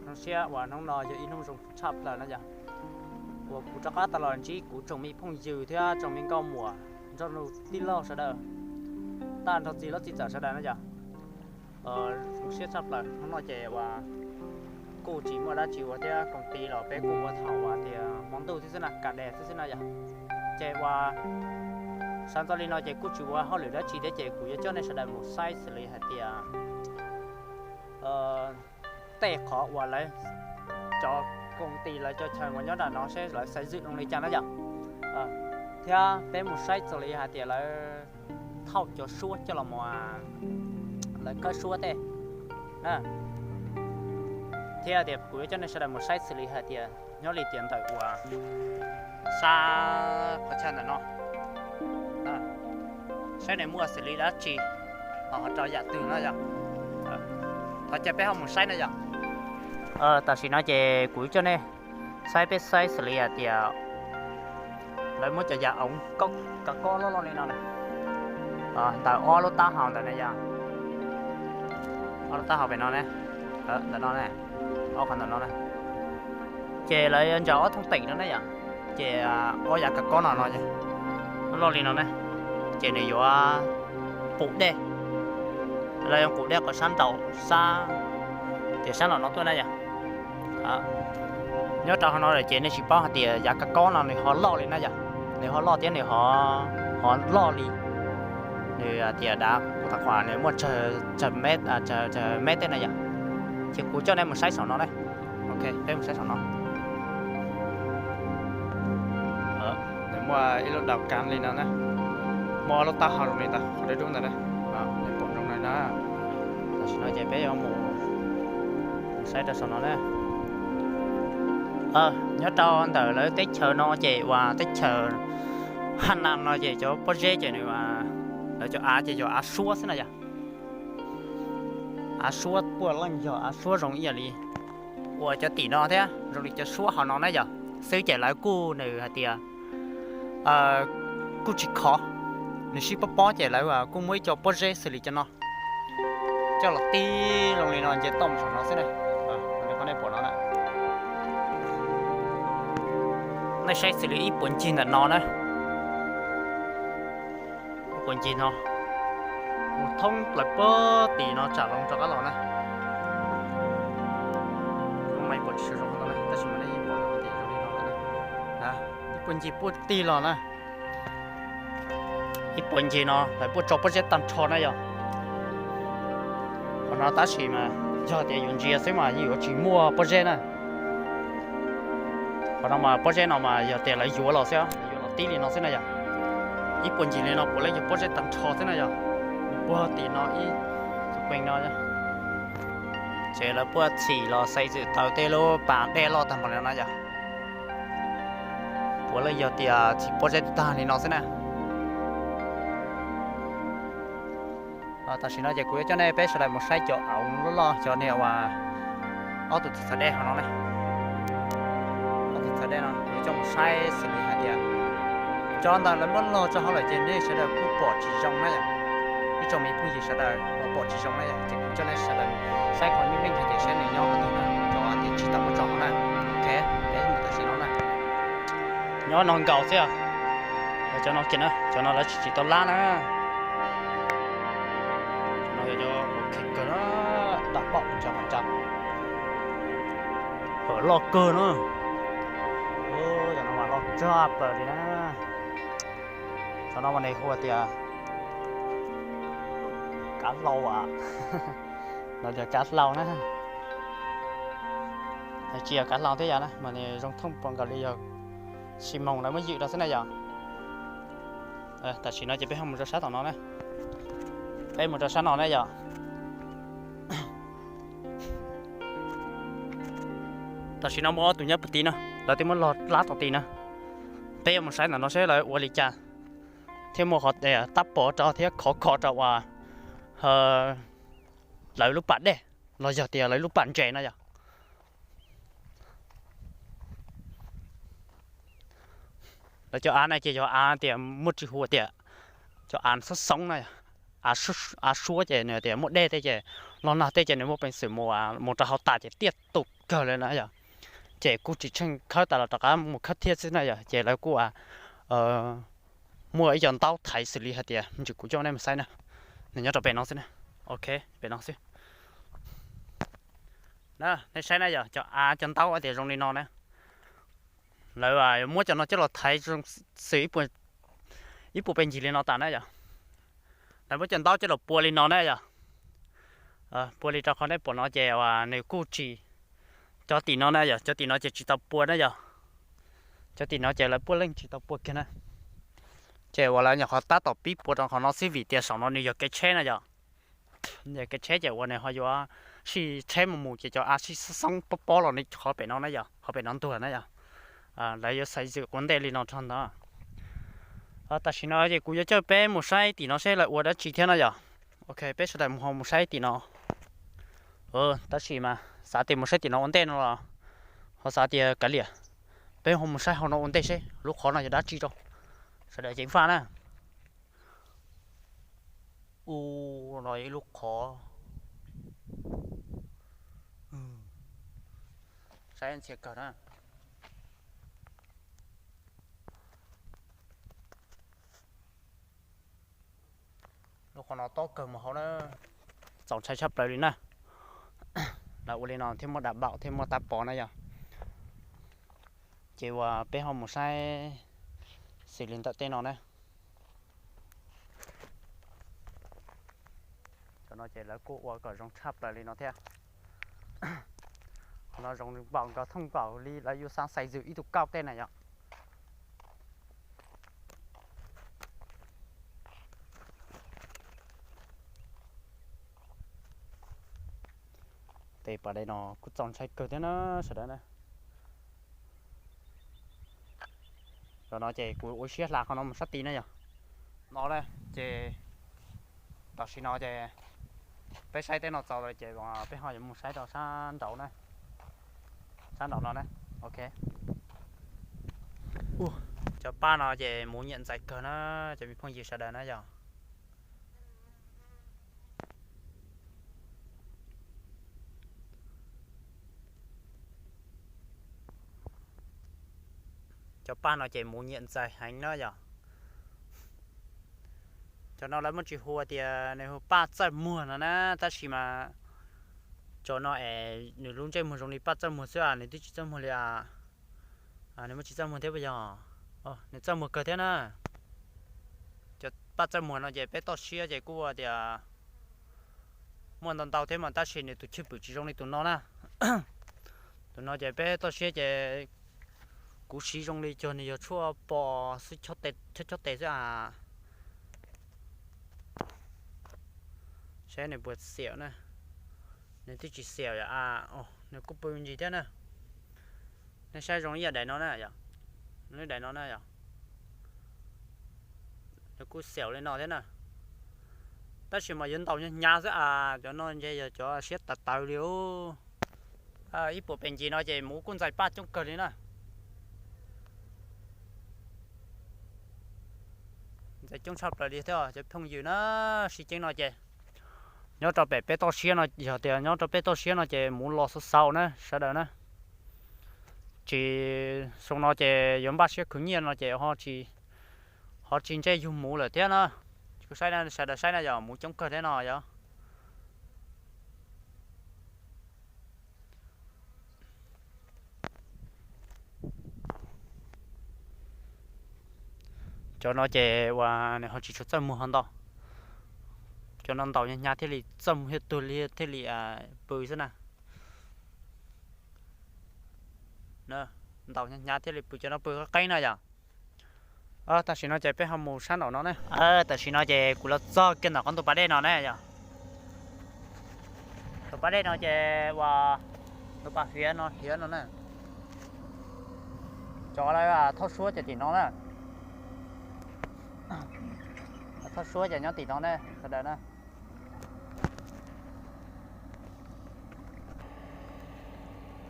Zoo siab uas hnub no yog ib hnub zoo tshaj plaws no yog uas kuv rov qab tau los ntsib kuv tsoom me phooj ywg thiab tsoom me nkauj muam nrog rau tij laug sawv daws tag nrho txiv hlob txiv txawm sawv daws no yog zoo siab tshaj plaws. Hnub no ces uas kuj tsis muaj dab tsi ua thiab, koom ti los peb kuj ua thaum uas tias hmo ntuj thiab xwb na, ka des thiab xwb na yog. Ces uas sawv ntxov li no ces kuj tsis ua hauj lwm dab tsi thiab ces kuv yuav coj nej sawv daws mus saib xws li hais tias tej qhov uas lawv cov koom ti lawv cov chaw uas nyob nram no seb lawv xaiv zwm zoo li cas na yom. Thiab peb mus saib xws li hais tias lawv thauj cov suab coj los mus, lawv khawb suab tej na. Thiab tias kuv yuav coj nej sawv daws mus saib xws li hais tias nyob li tias ntawm uas sab qhov chaw ntawm no, saib nws muaj xws li dab tsi, ho rau yam twg no yog. Thov caw peb ho mus saib na yom. Tam sim no ces kuv coj nej saib, peb saib xws li hais tias lawv muab cov yav oov kav kob loj loj li no na, ntawm ob lub taub hau ntawm no yog, ob lub taub hau pem no ne, ntawm no ne, ob qhov ntawm no na. Ces lawv yuav ntsaws ob thooj teem no na yom. Ces ob yav kav kob no no, loj li no na, ces nws yuav pum dej, lawv yuav pum dej qhov sab nraud, sab, ces sab nraum no tuaj na yom. Nyob rau hauv no lawm ces nej tsis paub hais tias yav kav kob no nws ho loj li na yom, nws ho loj thiab nws ho loj li. Nws tias dav kuv tham qhov nws muaj tsawg, tsawg mev tej na yom. Ces kuv coj nej mus saib saum no na. Ok, peb mus saib saum no. Nws muaj ib lub daus kav li no na, muaj ob lub taub hau zoo li ntawd, qhov dub dub ntawd na, nws pom zoo na. Tam sim no ces peb yuav mus saib rau saum no na. Nyob rau ntawm lawv teb chaws no ces uas teb chaws Haj Nam no ces cov pob zeb ces nws, lawv cov av ces yog av suab xwb na yom. Av suab puav leej yog av suab zoo ib yam li uas cov tim no thiab zoo li cov suab hauv no na yom. Xwb ces lawv kuj nws hais tias kuj tsis khov, nws sib pob pob ces lawv kuj muab ib co pob zeb xws li cov no coj los tib loo li no nce toj mus saum no xwb na. Qhov nej pom no na, nej saib xws li ib puag ncig ntawm no na, ib puag ncig no mus thoob plaws puag tim no tsam loo rov qab los na. Tab sis mas nej yeej pom tias zoo li no, ib puag ncig puag tim los na. Ib puag ncig no lawv puaj tso pob zeb tag nrho na yom. Qhov no tab sis mas yog tias yuav ntsia xwb mas yeej yuav tsis muaj pob zeb na. Qhov no mas pob zeb no mas yog tias lawv yuav los xwb, lawv yuav los tib li no xwb na yom. Ib puag ncig li no puav leej yog pob zeb tag nrho xwb na yom. Puag tim no ib txoj kev no, ces lawv puaj txhim los xaiv txwm taws tej lub pas dej loj tag npaum li no na yom. Puav leej yog tias txhim pob zeb tag li no xwb na. Tam sim no ces kuv yuav coj nej peb sawv daws mus saib cov auv loj loj, cov niag uas ob tug txhais dej hauv no na. Ob tug txhais dej no kuv yuav coj mus saib xws li hais tias cov ntawd lawv muab log tso hauv lawm ces nej sawv daws kuj pom tsis zoo na yom. Ib tsoom me phooj ywg sawv daws uas pom tsis zoo na yom, ces kuv coj nej sawv daws saib qhov meej meej hais tias saib nws nyob qhov twg na, cov tias tsis tau muab tso hauv na. Ok, peb mus tam sim no na. Nyob no nkaus xwb, cov no kiag na, cov no lawv tsis tsis tau lab na. Cov no yog cov kawg na, dam pom cov mas tsa, loj kawg na. Cov no mas loj tshaj plaws li na. Cov no mas nws hu tias kav hlau as, los yog kav hlau na. Tsis yog kav hlau thiab yom na, mas nws zoo thooj puas nkaus li yog xi moos lawv muab ywm rau xwb na yom. Tam sim no ces peb ho mus rau sab tom no na, peb mus rau sab no na yom. Tam sim no muaj ob tug nyob puag tim no, lawv twb muab log lab tom tim na. Peb yuav mus saib ntawm no seb lawv ua li cas thiab muaj qhov tab pov rau thiab khov kho rau uas lawv lub pas dej los yog tias lawv lub pas ntses na yom. Lawv cov av na ces yog av tias muaj tsis hu tias cov av xob xoob na, av suab ces nws tias muaj dej tej ces los nag tej ces nws muaj peev xwm mus, mus rau hauv tas ces tiaj tus kawg li na yom. Ces kuj tsis tsheej khawb tas los rov qab mus khawb thiab xwb na yom, ces lawv kuj muaj ib co ntaub thaiv xws li hais tias me ntsis kuv coj nej mus saib na, nws nyob rau pem no xwb na. Ok, pem no xwb. Nej saib na yom, cov av cov ntaub tias zoo li no na, lawv muab cov no coj los thaiv xws ib puas pes ncig li no tas na yom. Lawv muab cov ntaub coj los pua li no na yom. Pua li rau qhov nej pom no ces uas nws kuj tsis, cov tim no na yom, cov tim no ces tsis tau pua na yom. Cov tim no ces lawv puav leej tsis tau pua kiag na. Ces uas lawv nyuam qhuav tab tom pib pua rau qhov no xwb vim tias saum no nws yog kev tsheb na yom. Yog kev tsheb ces uas nws ho yuav sib tsheb mus mus ces cov av sib xoob pob pob los nws qhov pem no na yom, qhov pem no ntuag na yom. Lawv yuav xaiv zwm ua ntej li no rau ntawd. Tam sim no ces kuv yuav coj peb mus saib tim no seb lawv ua dab tsi thiab na yom. Ok, peb sawv daws mus ho mus saib tim no. Tab sis mas xav tias mus saib tim no ua ntej no los ho xav tias kav liam, peb ho mus saib hauv no ua ntej seb lub qhov no yog dab tsi rau. Sawv daws ceev faj na. U, no ib lub qhov, saib ntxhias kawg na. Lub qhov no tob kawg mus hauv na, txaus ntshai tshaj plaws li na. Lawv ua li no thiaj muaj dab npaum thiaj muaj tab pov na yom. Ces uas peb ho mus saib xws li ntawm tej no na. Cov no ces lawv kuj ua kom zoo tshaj plaws li no thiab. Qhov no zoo npaum nkaus thooj npaum li lawv yuav xav xaiv zwm ib tug kauj tej na yom. Tej pas dej no kuj txaus ntshai kawg thiab na sawv daws na. Cov no ces kuv ua siab hla qhov no mus sab tid na yom. No na, ces tam sim no ces peb saib tej no txaus lawm ces peb ho yuav mus saib rau sab nraud na. Sab nraud no na. Ok. Cov paj no ces muv nyiam ntxais kawg na, cov me phooj ywg sawv daws na yom. Cov paj no ces muv nyiam ntxais heev na yom. Cov no lawv muaj tsis hu tias nws hu paj txawj muag no na, tab sis mas cov no es nws lub ntsej muag zoo li paj txawj muag xwb, nws twb tsis txawj muag li, nws muaj tsis txawj muag thiab puas yog? Nws txawj muag kawg thiab na. Cov paj txawj muag no ces peb toj siab ces kuj tias muaj ntau ntau thiab mas tab sis nws tus chwj pwm tsis zoo li tus no na. Tus no ces peb toj siab ces kuv siv zoo li cog nws yog tshuaj pos xwb, chob tes xwb a. Saib nws puas xiam na. Nws twb tsis xiam yom a. Nws kuj pw ntsis thiab na. Nej saib zoo ib yam daim no na yom. Lub daim no na yom. Nws kuj xiam li no thiab na. Tab sis mas yuav ntaus hnyav hnyav xwb a. Cov no ntshe yog cov siab tawv tawv li. Ib puas pes ncig no ces muv kuj ntxais paj coob kawg li na. Ntxais coob tshaj plaws li thiab cov phooj ywg na. Sib ceeb no ces nyob rau pem peb toj siab no, yog tias nyob rau peb toj siab no ces muv los xauv xauv na sawv daws na. Tsis, xyoo no ces yuav npaj siab khwv nyiaj no ces ho tsis ntsej yug muv lawm thiab na. Kuv saib sawv daws saib na yom, muv coob kawg thiab no yom. Cov no ces uas nws ho tsis tshua txawj muag ho ntau. Cov no ntaus hnyav hnyav thiaj li txawj muag thiaj tuag li thiaj li pw xwb na. Ntaus hnyav hnyav thiaj li pw, cov no pw qeeb qeeb na yom. Tam sim no ces peb ho mus sab nraum no na. Tam sim no ces kuv los txog kiag ntawm qhov ntug pas dej no na yom. Ntug pas dej no ces uas ntug pas hiav no hiav no na. Cov lawv thauj suab ces tim no na. Thauj suab ces nyob tim no ne sawv daws na.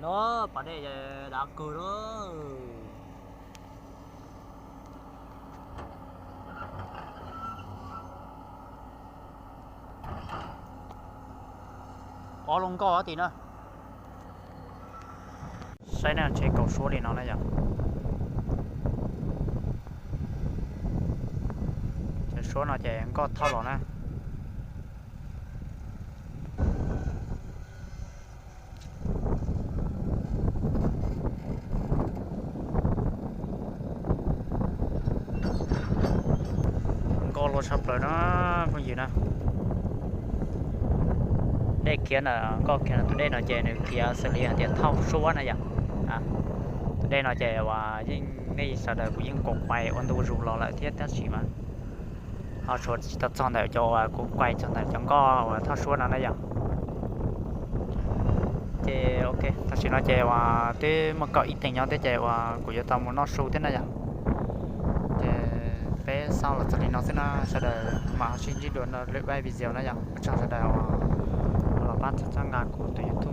No pas dej dav kawg lawm. Ob lub nkoj tim na. Saib na, tsev kaum suab li no na yom. Cov suab no ces nkoj thauj los na. Nkoj luaj tshaj plaws na phooj ywg na. Dej khiav na, nkoj khiav na, tus dej no ces nws khiav xws li hais tias thauj suab na yom. Tus dej no ces uas yeej nej sawv daws kuv yeej kuas quais ua ntu zus los lawm thiab tab sis mas ho tshuav tsis tau txog ntawm cov uas kuv quais txog ntawm cov nkoj uas thauj suab no na yom. Ces ok, tam sim no ces uas twb muaj kaum ib teev nyob thiab ces uas kuv yuav tau mus noj su thiab na yom. Ces peb xauj los txog li no xwb na sawv daws, mam ho sib ntsib dua lwm video na yom. Ua tsaug sawv daws uas los pab txhawb nqa kuv tus YouTube.